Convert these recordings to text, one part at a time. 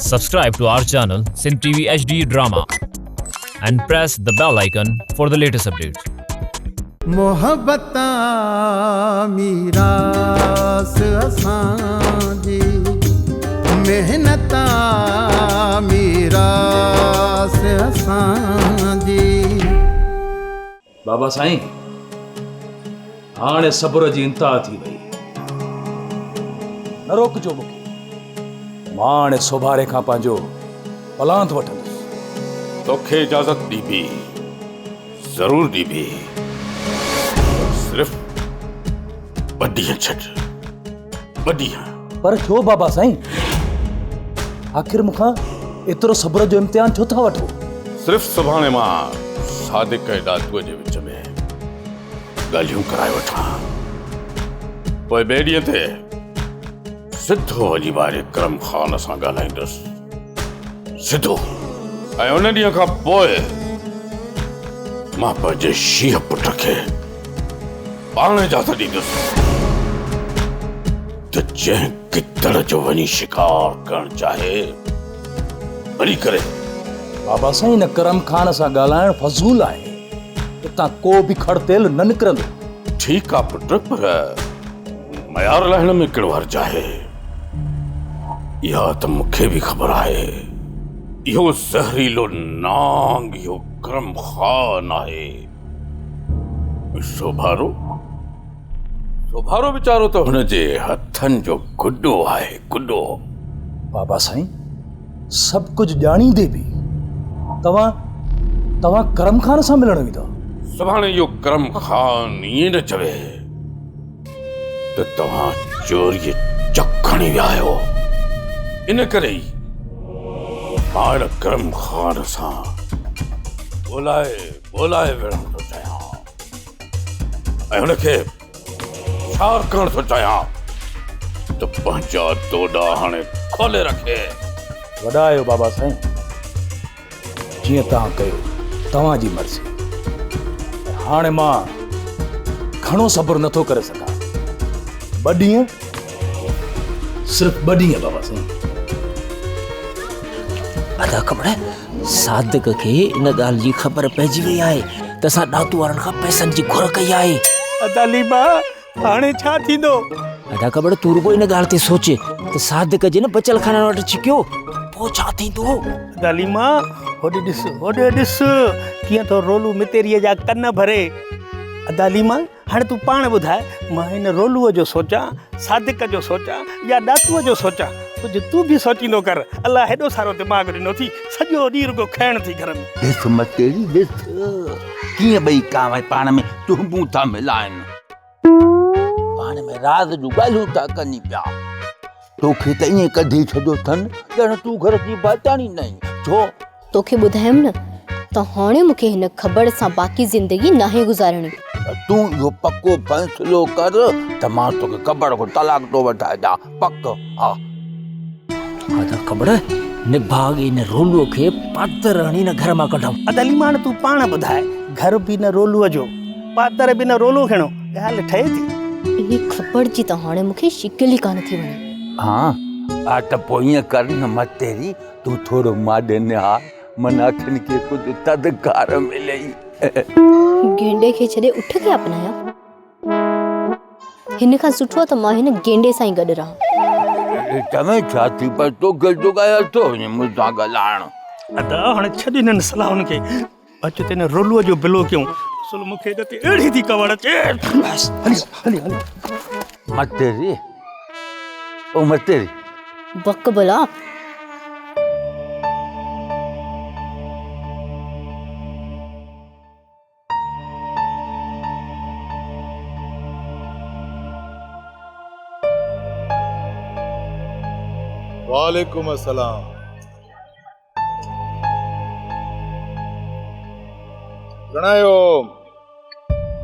Subscribe to our channel Sindh TV HD Drama and press the bell icon for the latest updates. محبت آ ميراث اسان جي محنت آ ميراث اسان جي. بابا سائين هاڻي صبر جي انتها ٿي وئي. نه روڪجو مون کي. مان هاڻي سوڀاري کان پنهنجو پلانت وٺندس. توکي اجازت ڏبي، ضرور ڏبي، پر صرف ٻه ڏينهن ڇڏ، ٻه ڏينهن. پر ڇو بابا سائين؟ آخر مون کان ايترو صبر جو امتحان ڇو ٿا وٺو؟ صرف سڀاڻي مان صادق ۽ ڏاتوء جي وچ ۾ ڳالهيون ڪرائي وٺان، پوء ٻئي ڏينهن تي سڌو وڃي ٻاهرين ڪرم خان سان ڳالهائيندس، سڌو. ۽ ان ڏينهن کان پوء مان پنهنجي شينهن پٽ کي پاڻ اجازت ڏيندس ته جنهن گدڙ جو وڃي شڪار ڪرڻ چاهي ڀلي ڪري. بابا سائين ان ڪرم خان سان ڳالهائڻ فضول آهي، اتان ڪو به کڙ تيل نه نڪرندو. ٺيڪ آ پٽ پر ميار لاهڻ ۾ ڪهڙو حرج آهي؟ اها ته مون کي به خبر آهي. اهو زهريلو نانگ اهو ڪرم خان آهي. سوڀارو سوڀارو ويچارو ته هن جي هٿن جو گڏو آهي گڏو. بابا سائين سڀ ڪجهه ڄاڻيندي به توهان توهان ڪرم خان سان ملڻ ويندا؟ سڀاڻي اهو ڪرم خان ائين نه چوي ته توهان چوريء چڪ کڻي ويا آهيو. ان ڪري ئي مان ان ڪرم خان سان ٻولائي ٻولائي وڙهڻ ٿو چاهيان ۽ هن کي هوشيار ڪرڻ ٿو چاهيان ته پنهنجا دوڏا هاڻي کولي رکي. وڏا آهيو بابا سائين. جيئن توهان ڪيو توهان جي مرضي. پر هاڻي مان گهڻو صبر نٿو ڪري سگهان. ٻه ڏينهن صرف ٻه ڏينهن بابا سائين. ادا کبڙ صادق کي ان ڳالهه جي خبر پئجي وئي آهي ته اسان ڏاتو وارن کان پئسن جي گهر ڪئي آهي. ادا ليما هاڻي ڇا ٿيندو؟ ادا کبڙ تون رڳو ان ڳالهه تي سوچ ته صادق جي نه بچل خانن وٽ ڇڪيو پوء ڇا ٿيندو؟ ادا ليما هوڏي ڏس هوڏي ڏس ڪيئن ٿو رولو متيريء جا ڪن ڀري. ادا ليما هاڻي تون پاڻ ٻڌاء مان هن رولوء جو سوچان، صادق جو سوچان يا ڏاتوء جو سوچان؟ ڪجهه تون به سوچيندو ڪر. الله هيڏو سارو دماغ ڏنو ٿي، سڄو ڏينهن رڳو کائڻ ٿي گهر ۾. ڏس متيري ڏس ڪيئن ٻئي ڪانء پاڻ ۾ چهنبون ٿا ملائن. پاڻ ۾ راز جون ڳالهيون ٿا ڪن پيا. توکي ته ائين ڪڍي ڇڏيو اٿن ڄڻ تون گهر جي ڀاتياڻي نه آهين. ڇو؟ توکي ٻڌايم نه ته هاڻي مون کي هن کٻڙ سان باقي زندگي ناهي گذارڻي. ته تون اهو پڪو فيصلو ڪر ته مان توکي کٻڙ کان طلاق ٿو وٺائي ڏيان. پڪ ها. ها ته کٻڙ نڀاڳ ان رولوء کي پاتر هڻي نه گهر مان ڪڍون. ادا ليمان تون پاڻ ٻڌاء گهر به نه رولوء جو پاتر به نه رولو کڻو ڳالهه ٺهي ٿي. انهي کٻڙ جي ته هاڻي مون کي شڪل ئي ڪانه ٿي وڻي. ها ها ته پوء ائين ڪر نه متيري تون ٿورو ماڏي نهار من اکين کي ڪجهه ٿڌڪار ملئي. گينڊي کي ڇڏي اٺ کي اپنايان. هن کان سٺو آ ته مان هن گينڊي سان ئي گڏ رهان. چوين ڇا ٿي پر توکي جڳائي اٿو وڃي مون سان ڳالهائڻ. ادا هاڻي ڇڏ انهن صلاحن کي اچ ته هن رولوء جو بلو ڪيون. اصل مون کي هن تي اهڙي ٿي ڪاوڙ اچي. بس هلي هلي هلي. متيري او متيري. بڪ ڀلا. وعليڪم السلام گهڻا آهيو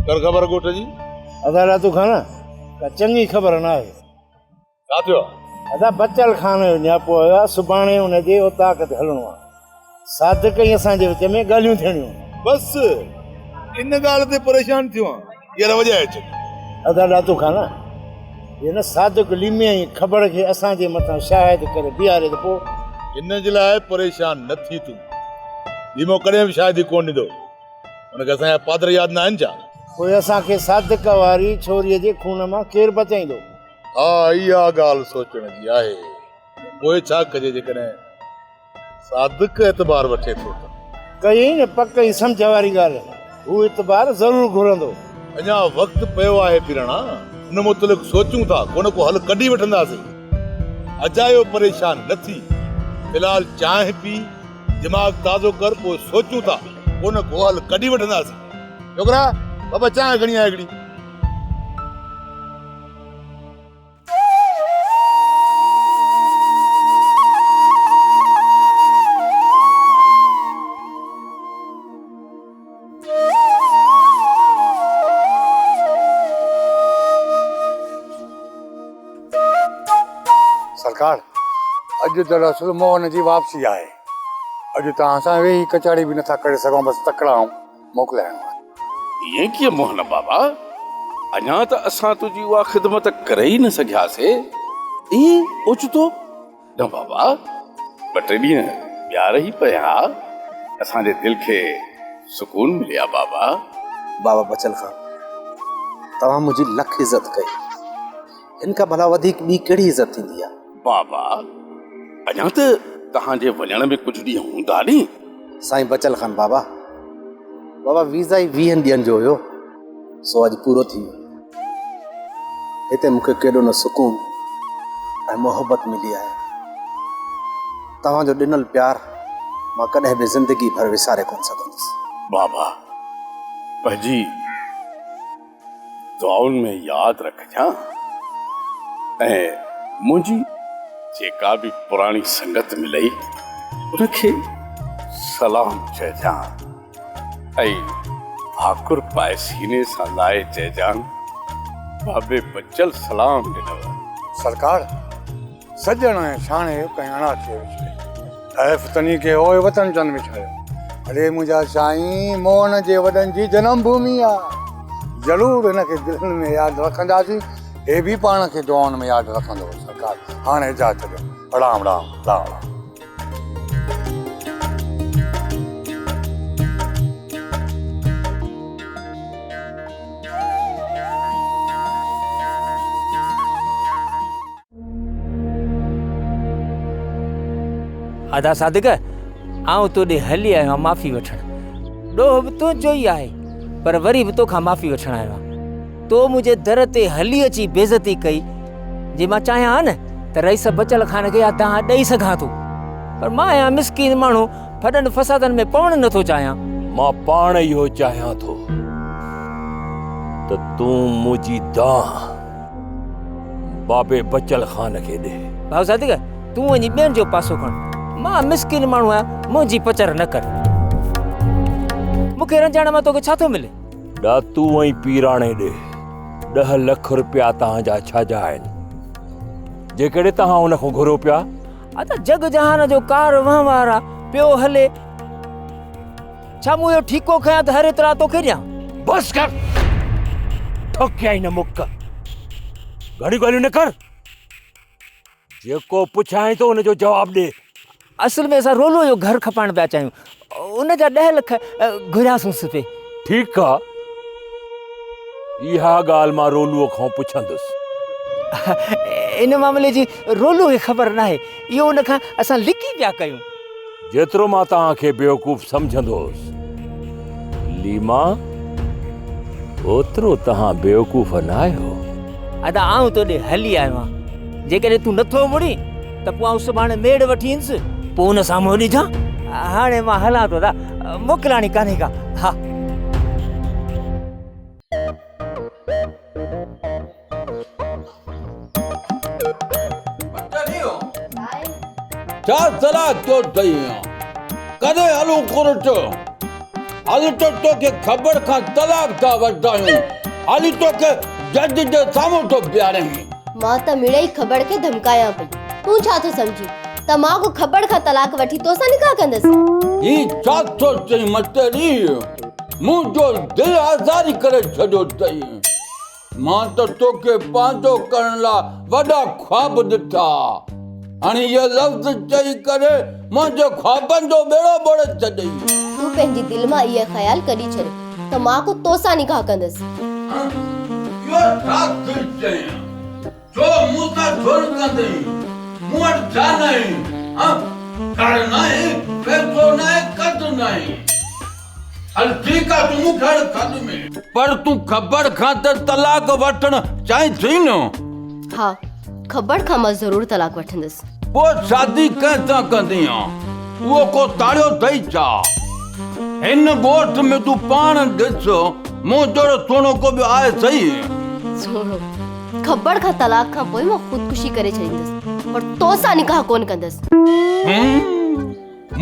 ڪر خبر ڳوٺ جي ادا راتو خان ڪا چڱي خبر نه آهي ڇا ٿيو آ؟ ادا بچل خان جو نياپو آيو آ، سڀاڻي ان جي اوطاق تي هلڻو آ. صادق ۽ اسان جي وچ ۾ ڳالهيون ٿيڻيون آهن. بس ان ڳالهه تي پريشان ٿيو آن، يار وڄائي ڇڏ. ادا ڏاتو خان، جي نه صادق ليمي ۽ کبڙ کي اسان جي مٿان شاهد ڪري بيهاري ته پوء؟ ان جي لاء پريشان نه ٿي تون. ليمو ڪڏهن به شاهدي ڪونه ڏيندو. هن کي اسان جا پادر ياد نه آهن ڇا؟ پوء اسان کي صادق واري ڇوريء جي خون مان ڪير بچائيندو؟ ها اها ڳالهه سوچڻ جي آهي ته پوء ڇا ڪجي جيڪڏهن صادق اعتبار وٺي ٿو ته. ڪيئي نه پڪ ۽ سمجهه واري ڳالهه، هو اعتبار ضرور گهرندو. اڃا وقت پيو آهي پيراڻا، ان متعلق سوچون ٿا، ڪو نه ڪو حل ڪڍي وٺنداسين. اجايو پريشان نه ٿي، في الحال چانهه پي، دماغ تازو ڪر، پوء سوچون ٿا، ڪو نه ڪو حل ڪڍي وٺنداسين. ڇوڪرا، بابا چانهه کڻي آ هڪڙي. سرڪار، اڄ دراصل موهن جي واپسي آهي. اڄ توهان سان ويهي ڪچهري به نٿا ڪري سگهون بس تڪڙا آئون موڪلائڻو آهي. ائين ڪيئن موهن بابا، اڃا ته اسان تنهنجي اها خدمت ڪري ئي نه سگهياسي، ائين اوچتو؟ نه بابا، ٻه ٽي ڏينهن ٻيا رهي پئين ها، اسان جي دل کي سڪون ملي ها بابا. بابا بچل خان، توهان منهنجي لک عزت ڪئي، هن کان ڀلا وڌيڪ ٻي ڪهڙي عزت ٿيندي آ؟ بابا، اڃا ته توهان جي وڃڻ ۾ ڪجهه ڏينهن هوندا ني. سائين بچل خان بابا، بابا ويزا ئي ويهن ڏينهن جو هيو، سو اڄ پورو ٿي ويو. هتي مون کي ڪيڏو نه سڪون ۽ محبت ملي آهي. توهان جو ڏنل پيار مان ڪڏهن به زندگي ڀر وساري ڪونه سگهندس. بابا، پنهنجي دعائن ۾ ياد رکجان ۽ منهنجي جيڪا به پراڻي سنگت ملئي ان کي سلام چئجان ۽ ڀاڪر پائي سيني سان لائي چئجان بابي بچل سلام ڏنو. سرڪار سڄڻ ۽ ساڻي ڪنهن اڻاٺيء وچ ۾، حيف تني کي هوء وطن چند وڇايو. اڙي منهنجا سائين، موهن جي وڏن جي جنم ڀومي آ. ضرور هن کي دلن ۾ ياد رکنداسين. هي به پاڻ کي دعائن ۾ ياد رکندو. سرڪار، هاڻ اجازت ڏيو. رام رام، رام رام. ادا صادق، آئون تو ڏي هلي آيو آهيان معافي وٺڻ. ڏوهه به تنهنجو ئي آهي، پر وري به توکان معافي وٺڻ آيو آهيان. تو منهنجي در تي هلي اچي بيعزتي ڪئي، جي مان چاهيان ها نه ته رئيس بچل خان کي اها دانهن ڏئي سگهان ٿو، پر مان آهيان مسڪين ماڻهو، ڦڏن فسادن ۾ پوڻ نٿو چاهيان. مان پاڻ اهو چاهيان ٿو ته تون منهنجي دانهن بابي بچل خان کي ڏي. ڀائو صادق، تون وڃي ٻين جو پاسو کڻ. مان مسڪين ماڻهو آهيان، منهنجي پچر نه ڪر. مون کي رنجائڻ مان توکي ڇا ٿو ملي؟ ڏاتو ۽ پيراڻي ڏي ڏهه لک رپيا توهان جا ڇا جا آهن، جيڪڏهن توهان ان کان گهرو پيا؟ ادا جڳ جهان جو ڪار وهنوار آ، پيو هلي. ڇا مون اهو ٺيڪو کنيان ته هر اطلاع توکي ڏيان؟ بس ڪر! ٺوڪيائين نه مڪ. گهڻيون ڳالهيون نه ڪر. جيڪو پڇانء ٿو ان جو جواب ڏي. اصل ۾ اسان رولوء جو گهر کپائڻ پيا چاهيون. ان جا ڏهه لک گهرياسونس پئي. ٺيڪ آ. اها ڳالهه مان رولوء کان پڇندس. ان معاملي جي رولوء کي خبر ناهي. اهو ان کان اسان لڪي پيا ڪيون. جيترو مان توهان کي بيوقوف سمجهندو هوس، ليما، اوترو توهان بيوقوف نه آهيو. ادا آئون تو ڏي هلي آيو آهيان، جيڪڏهن تون نٿو مڙين ته پوء آئون سڀاڻي ميڙ وٺي ايندس، پوء ان سان منهن ڏجان. هاڻي مان هلان ٿو ادا، موڪلاڻي ڪانهي ڪا. ها. ڇا صلاح ٿيو اٿئي؟ ڪڏهن هلون ڪورٽ؟ هل ته توکي خبر کان طلاق ٿا وٺايون. هلي توکي جج جي سامهون ٿو بيهاريان. مان ته مڙئي خبر کي ڌمڪايان پئي. تون ڇا ٿو سمجهين ته مان ڪو خبر کان طلاق وٺي توسان نڪاح ڪندس؟ هي ڇا ٿو چئين متيري؟ منهنجو دل آزاري ڪري ڇڏيو اٿئي. مان ته توکي پنهنجو ڪرڻ لاء وڏا خواب ڏٺا. هاڻي اهي لفظ چئي ڪري منهنجي خوابن جو ٻيڙو ٻوڙي ڇڏيئي. تون پنهنجي دل مان اهي خيال ڪڍي ڇڏ ته مان ڪو توسان نڪاح ڪندس. اهو ڇا ٿي چئين؟ ڇو مون سان ڇو نه ڪندين؟ مون وٽ ڇا ناهي؟ ها؟ گهر ناهي، پئسو ناهي، قد ناهي. هل ٺيڪ آ تون مون کي هڻ کڏ ۾. پر تون کبڙ کان ته طلاق وٺڻ چاهين ٿي نه؟ ها کبڙ کان مان ضرور طلاق وٺندس. پوء شادي ڪنهن سان ڪندين؟ اهو ڪو تاڙيو اٿئي ڇا؟ هن ڳوٺ ۾ تون پاڻ ڏس مون جهڙو سهڻو ڪو ٻيو آهي سهي. سهڻو؟ کبڙ کان طلاق کان پوء مان خودڪشي ڪري ڇڏيندس پر توسان نڪاح ڪونه ڪندس.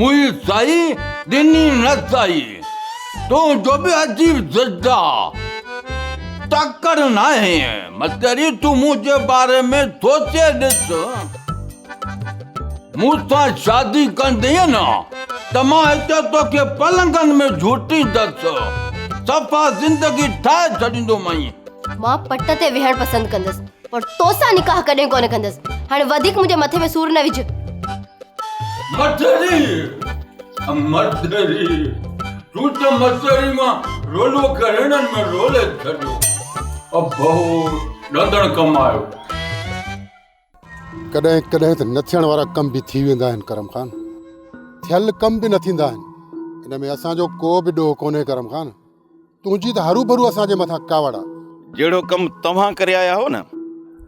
موئي سائي ڏني نه سائي تنهنجو به عجيب ضد آ تڪڙ ناهي متري تون منهنجي باري ۾ سوچي ڏس مون سان شادي ڪندين نه ته مان هتي توکي پلنگن ۾ جهوٽيندس صفا زندگي ٺاهي ڇڏيندومانء. مان پٽ تي ويهڻ پسند ڪندس پر توسان نڪاح ڪڏهن ڪونه ڪندس هاڻي وڌيڪ منهنجي مٿي ۾ سور نه وجهه. مٿيري مٿيري تون ته مٿيري مان رولو کي ريڻن ۾ رولي ڇڏيو. ابو ڏندڻ ڪم آيو. ڪڏهن ڪڏهن ته نه ٿيڻ وارا ڪم به ٿي ويندا آهن ڪرم خان. ٿيل ڪم به نه ٿيندا آهن. ان ۾ اسان جو ڪو به ڏوهه ڪونهي ڪرم خان. تنهنجي ته هروڀرو اسان جي مٿان ڪاوڙ آ. جهڙو ڪم توهان ڪري آيا آهيو نه،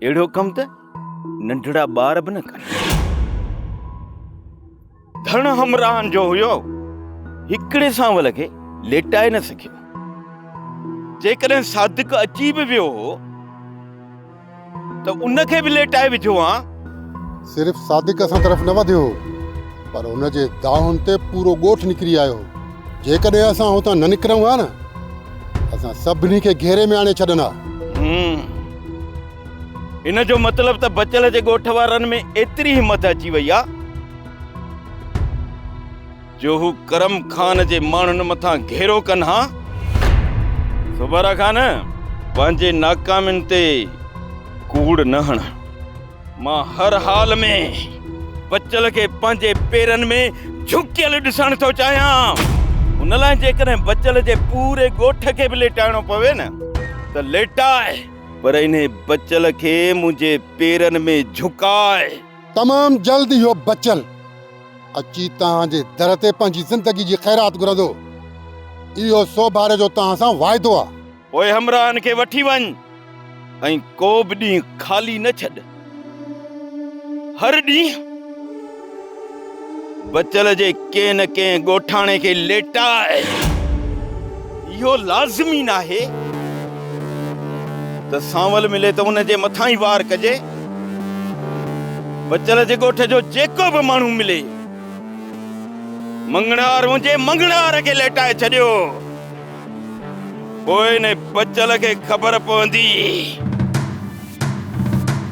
اهڙو ڪم ته ننڍڙا ٻار به نه ڪن. ڌڻ همراهن جو هيو، هڪڙي سانول کي ليٽائي نه سگهيو. جيڪڏهن صادق اچي به ويو هو ته ان کي به ليٽائي وجهو ها. صرف صادق اسان طرف نه وڌيو هو، پر ان جي دانهن تي پورو ڳوٺ نڪري آيو هو. جيڪڏهن اسان هتان نه نڪرون ها نه، اسان سڀني کي گهيري ۾ آڻي ڇڏن ها. ان جو مطلب ته بچل جي ڳوٺ وارن ۾ ايتري همت اچي وئي آ جو هو ڪرم خان جي ماڻهن مٿان گهيرو ڪن ها. سوڀارا خان، پنهنجي ناڪامين تي ڪوڙ نه هڻ. مان هر حال ۾ بچل کي پنهنجي پيرن ۾ جهڪيل ڏسڻ ٿو چاهيان. ان لاء جيڪڏهن بچل جي پوري ڳوٺ کي به ليٽائڻو پوي نه ته ليٽاء، پر انهي بچل کي منهنجي پيرن ۾ جهڪاء. تمام جلد اهو بچل اچي توهان جي در تي پنهنجي زندگي جي خيرات گهرندو. اهو سوڀاري جو توهان سان واعدو آ. پوء همراهن کي وٺي وڃ ۽ ڪو به ڏينهن خالي نه ڇڏ. هر ڏينهن بچل جي ڪنهن نه ڪنهن ڳوٺاڻي کي ليٽاء. اهو لازمي ناهي ته سانول ملي ته ان جي مٿان ئي وار ڪجي. بچل جي ڳوٺ جو جيڪو به ماڻهو ملي، مڱڻهار هجي مڱڻهار کي ليٽائي ڇڏيو. پوء انهي بچل کي خبر پوندي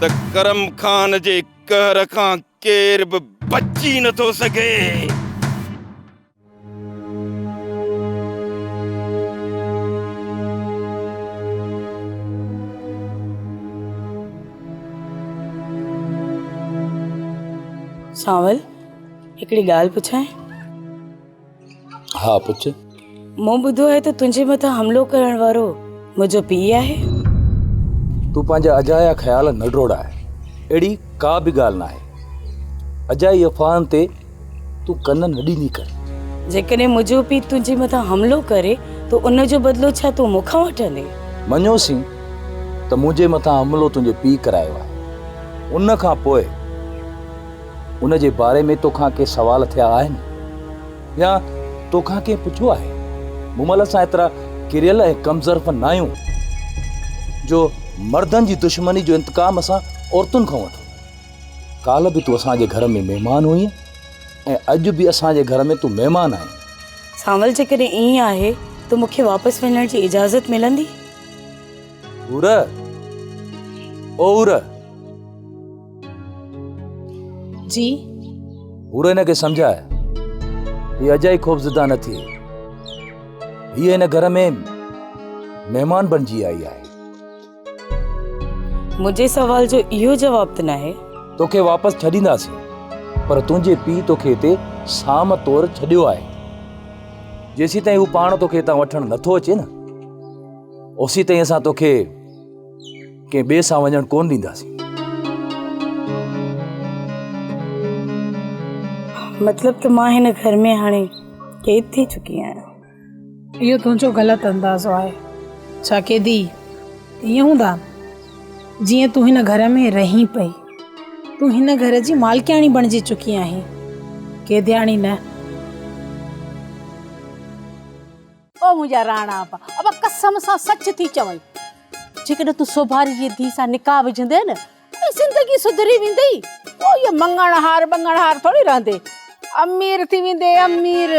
ته ڪرم خان جي قهر کان ڪير به بچي نٿو سگهي. سانول، هڪڙي ڳالهه پڇانء؟ ها پڇ. مون ٻڌو آهي ته تنهنجي مٿان حملو ڪرڻ وارو منهنجو پيء آهي. تون پنهنجا اجايا خيال نه ڊوڙاء. اهڙي ڪا به ڳالهه ناهي. اجائي افواهن تي تون ڪن نه ڏيندي ڪر. جيڪڏهن منهنجو پيء تنهنجي مٿان حملو ڪري ته ان جو بدلو ڇا تون مون کان وٺندين؟ مڃيوسين ته منهنجي مٿان حملو تنهنجي پيء ڪرايو آهي. ان کان پوء ان جي باري ۾ توکان ڪي سوال ٿيا آهن يا توکان ڪنهن پڇيو آهي؟ مومل اسان ايترا ڪريل ۽ ڪم ظرف ناهيون جو مردن جي دشمني جو انتقام اسان عورتن کان وٺون. ڪالهه به تون اسان جي گهر ۾ مهمان هئين ۽ اڄ به اسان جي گهر ۾ تون مهمان آهين. سانول جيڪڏهن ائين آهي ته مون کي واپس وڃڻ جي اجازت ملندي؟ حور! او حور! جي؟ حور هن کي سمجهاء. هي اجائي خوفزده نه ٿئي. هيء هن گهر ۾ مهمان بڻجي آئي آهي. منهنجي سوال جو اهو جواب ته ناهي. توکي واپس ڇڏينداسين. پر تنهنجي پيء توکي هتي سام طور ڇڏيو آهي. جيسيتائين هو پاڻ توکي هتان وٺڻ نٿو اچي نه، اوسيتائين اسان توکي ڪنهن ٻئي سان وڃڻ ڪونه ڏينداسين. مطلب ته مان هن گهر ۾ هاڻي قيد ٿي چڪي آهيان. اهو تنهنجو غلط اندازو آهي. ڇا قيدي ائين هوندا آهن؟ جيئن تون هن گهر ۾ رهين پئي، تون هن گهر جي مالڪياڻي بڻجي چڪي آهين، قيدياڻي نه. او منهنجا راڻا ابا، ابا قسم سان سچ ٿي چوين، جيڪڏهن تون سوڀاري جي ڌيء سان نڪاح وجهندين نه ته زندگي سڌري ويندئي، پوء اهو مڱڻهار ٻڱڻهار ٿوري رهندي، امير ٿي ويندي امير.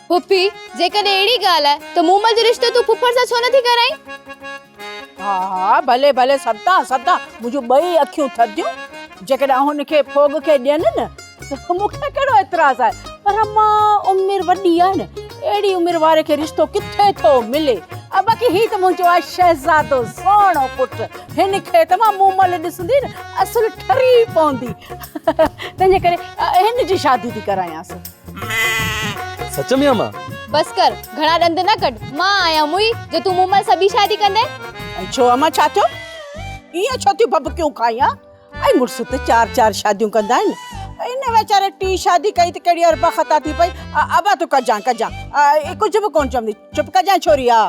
پڦي، جيڪڏهن اهڙي ڳالهه آهي ته مومل جو رشتو تون ڦڦڙ سان ڇو نٿي ڪرائين؟ ها ها ڀلي ڀلي سدا سدا منهنجون ٻئي اکيون ٿڌيون، جيڪڏهن هن کي ڦوڳ کي ڏين نه ته مون کي ڪهڙو اعتراض آهي، پر امان عمر وڏي آهي نه، اهڙي عمر واري کي رشتو ڪٿي ٿو ملي. باقي هي ته منهنجو آهي شهزادو سهڻو پٽ، هن کي ته مان مومل ڏسندي نه اصل ٺري پوندي، تنهنجي ڪري هن جي شادي ٿي ڪرايانس. سچ ۾ امان؟ بس ڪر، گهڻا ڏند نه ڪڍ، مان آهيان موئي جو تون مومل سان ٻي شادي ڪندين؟ ۽ ڇو امان ڇا ٿيو؟ ائين ڇو ٿيون ڀڀڪيون کائين ها؟ ۽ مڙس ته چار چار شاديون ڪندا آهن. ان ويچاري ٽي شادي ڪئي ته ڪهڙي اربع خطا ٿي پئي. ابا تون ڪجان ڪجان ڪجهه به ڪونه چوندي. چپ ڪجان ڇوري ها.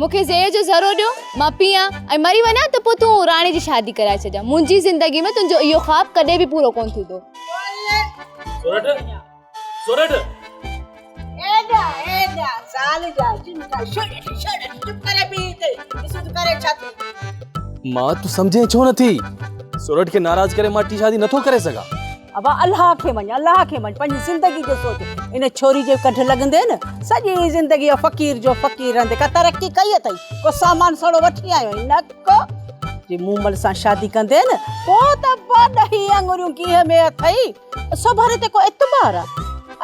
مون کي زهر جو ذرو ڏيو، مان پيئان ۽ مري وڃان ته پوء تون راڻي جي شادي ڪرائي ڇڏجان. منهنجي زندگي ۾ تنهنجو اهو خواب ڪڏهن به پورو ڪونه ٿيندو. سورٺ! سورٺ! ايڏا ايڏا زال جا چمچا شڙ شڙ چپ ڪري بيهه هتي ڏسون ته ڪري ڇا ٿي. مان تون سمجهين ڇو نٿي؟ سورٺ کي ناراض ڪري مان ٽي شادي نٿو ڪري سگهان. ابا الله کي مڃ الله کي مڃ پنهنجي زندگي جو سوچ ان ڇوري جي ڪڍ لڳندي نه سڄي زندگي اهو فقير جو فقير رهندي ڪا ترقي ڪئي اٿئي ڪو سامان سڙو وٺي آيو آهين نه ڪو جي مومل سان شادي ڪندي نه پوء ته ٻه ڏهي آڱريون گيهه ۾ اٿئي سوڀاري تي ڪو اعتبار آ؟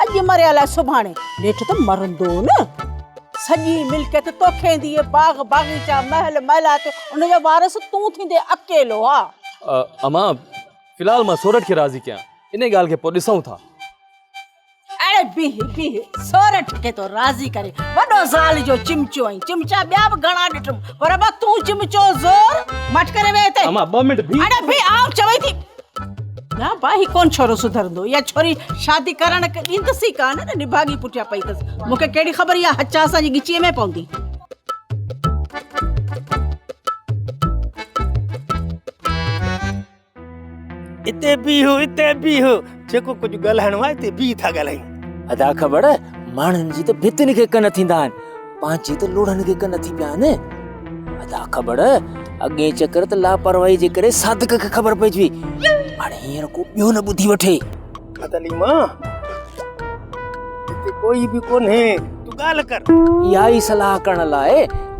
اڄ مري الائي سڀاڻي، نيٺ ته مرندو نه. سڄي ملڪيت توکي ايندي، اهي باغ باغيچا، محل محلات، ان جو وارث تون ٿيندين اڪيلو ها. امان، في الحال مان سورٺ کي راضي ڪيان، انهي ڳالهه کي پوء ڏسون ٿا. اڙي بيهه بيهه، سورٺ کي ٿو راضي ڪري، وڏو زال جو چمچو آهين، چمچا ٻيا به گهڻا ڏٺم، پر ابا تون چمچو زور، ماٺ ڪري ويهه هتي. امان، ٻه منٽ بيهه. اڙي بيهه، آئون چوين ٿي. نه با هي ڪون ڇورو سڌرندو اها ڇوري شادي ڪرڻ ڏيندس ئي ڪانه نه نڀاڳي پٺيان پئي اٿس مون کي ڪهڙي خبر اها هچا اسان جي ڳچيء ۾ پوندي. اتي بيهه اتي بيهه جيڪو ڪجهه ڳالهائڻو آهي اتي بيهه ٿا ڳالهايون. ادا کٻڙ ماڻهن جي ته ڀتين کي ڪن ٿيندا آهن پنهنجي ته لوڙهن کي ڪن ٿي پيا آهن. ادا کٻڙ اڳئين چڪر ته لاپرواهي جي ڪري صادق کي خبر پئجي وئي هاڻي هينئر ڪو ٻيو نه ٻڌي وٺي. ادليما هتي ڪوئي به ڪونهي تون ڳالهه ڪر. اها ئي صلاح ڪرڻ لاء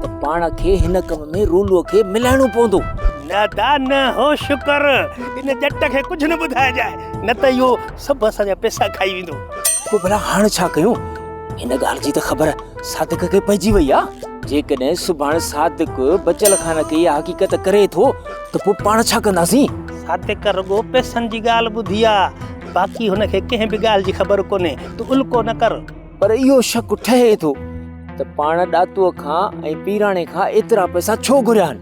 ته پاڻ کي هن ڪم ۾ رولوء کي ملائڻو پوندو. نه ادا نه هوش ڪر ان ڄٽ کي ڪجهه نه ٻڌائجانء نه ته اهو سڀ اسان جا پئسا کائي ويندو. پوء ڀلا هاڻ ڇا ڪيون؟ هن ڳالهه جي ته خبر صادق کي پئجي وئي آ. جيڪڏهن سڀاڻ صادق بچل خان کي اها حقيقت ڪري ٿو ته پوء پاڻ ڇا ڪنداسين؟ صادق رڳو پئسن جي ڳالهه ٻڌي آ، باقي هن کي ڪنهن به ڳالهه جي خبر ڪونهي، تون الڪو نه ڪر. پر اهو شڪ ٺهي ٿو ته پاڻ ڏاتوء کان ۽ پيراڻي کان ايترا پئسا ڇو گهريا آهن؟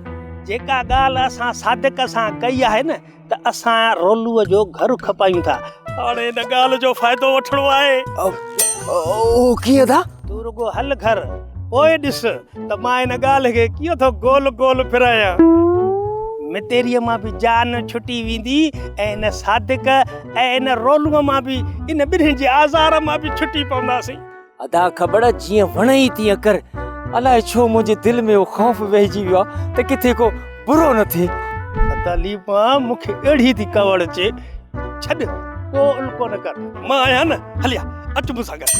جيڪا ڳالهه اسان صادق سان ڪئي آهي نه ته اسان رولوء جو گهر کپايون ٿا. هاڻي ان ڳالهه جو فائدو وٺڻو آهي. اهو ڪيئن ٿا؟ تون رڳو هل گهر، پوء ڏس ته مان ان ڳالهه کي ڪيئن ٿو گول گول ڦيرايان. متيريء مان به جان ڇٽي ويندي ۽ ان صادق ۽ ان رولوء مان به، ان ٻنهين جي آزار مان به ڇٽي پونداسين. ادا کٻڙ جيئن وڻئي تيئن ڪر. الائي ڇو منهنجي دل ۾ اهو خوف ويهجي ويو آهي ته ڪٿي ڪو برو نه ٿئي. ادا ليما مون کي اهڙي ٿي ڪاوڙ اچي. ڇڏ ڪو الڪو نه ڪر مان آهيان نه هلي آ اچ مون سان گڏ.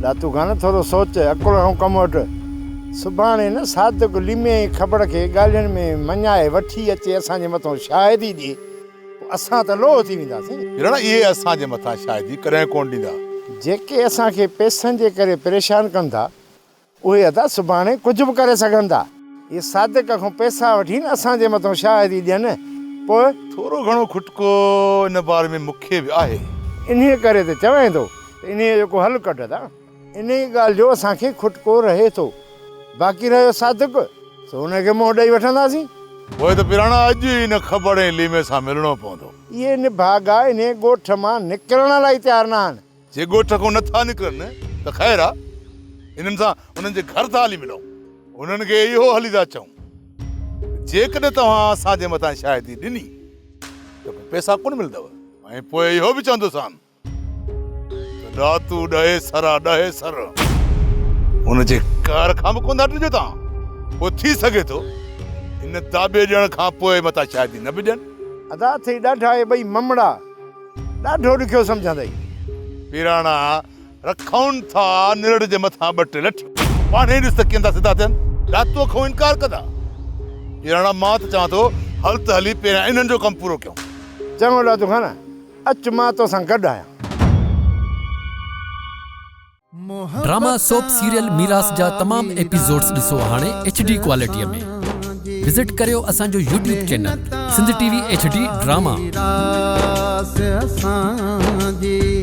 ڏاتو خان ٿورو سوچ، عقل کان ڪم وٺ. سڀاڻي نه صادق ليمي ۽ کٻڙ کي ڳالهين ۾ مڃائي وٺي اچي اسان جي مٿان شاهدي ڏئي، پوء اسان ته لوهه ٿي وينداسين. هيرڻ، اهي اسان جي مٿان شاهدي ڪڏهن ڪونه ڏيندا. جيڪي اسان کي پئسن جي ڪري پريشان ڪن ٿا، اهي ادا سڀاڻي ڪجهه به ڪري سگهن ٿا. اهي صادق کان پئسا وٺي نه اسان جي مٿان شاهدي ڏين، پوء؟ ٿورو گهڻو کٽڪو ان باري ۾ مون کي به آهي. انهيء ڪري ته چوين ٿو ته انهيء جو ڪو حل ڪڍ ادا. انهيء ڳالهه جو اسان کي کٽڪو رهي ٿو. باقي رهيو صادق، سو ان کي منهن ڏئي وٺنداسين. پوء ته پراڻا اڄ ئي ان کٻڙ ۽ ليمي سان ملڻو پوندو. اهي نڀاڳا انهيء ڳوٺ مان نڪرڻ لاء ئي تيار نه آهن. جي ڳوٺ کان نه ٿا نڪرن ته خير آ، انهن سان انهن جي گهر ٿا هلي ملون. انهن کي اهو هلي ٿا چئون ته جيڪڏهن توهان اسان جي مٿان شاهدي ڏني ته پوء پئسا ڪونه ملندؤ ۽ پوء اهو به چوندوسان ته ڏاتو ڏهي سر آ ڏهي سر. ان جي قهر کان به ڪونه ٿا ڊڄو توهان. پوء ٿي سگهي ٿو ان داٻي ڏيڻ کان پوء متان شاهدي نه به ڏين. ادا اٿئي ڏاڍا اهي ٻئي ممڙا. ڏاڍو ڏکيو سمجهندئي. پيراڻا رکون ٿا نرڙ جي مٿان ٻه ٽي لٺ. پاڻهي ڏس ته ڪيئن ٿا سڌا ٿين. ڏاتوء کان انڪار ڪندا. پيراڻا مان ته چوان ٿو هل ته هلي پهريان انهن جو ڪم پورو ڪيون. چڱو ڏاتو خان اچ مان توسان گڏ آهيان. ڊراما سوپ سيريل ميراث جا تمام ايپيسوڊز ڏسو هاڻي ايڇ ڊي ڪوالٽي ۾ وزٽ ڪريو اسان جو YouTube channel Sindh T V H D drama. ميراث اسان جي.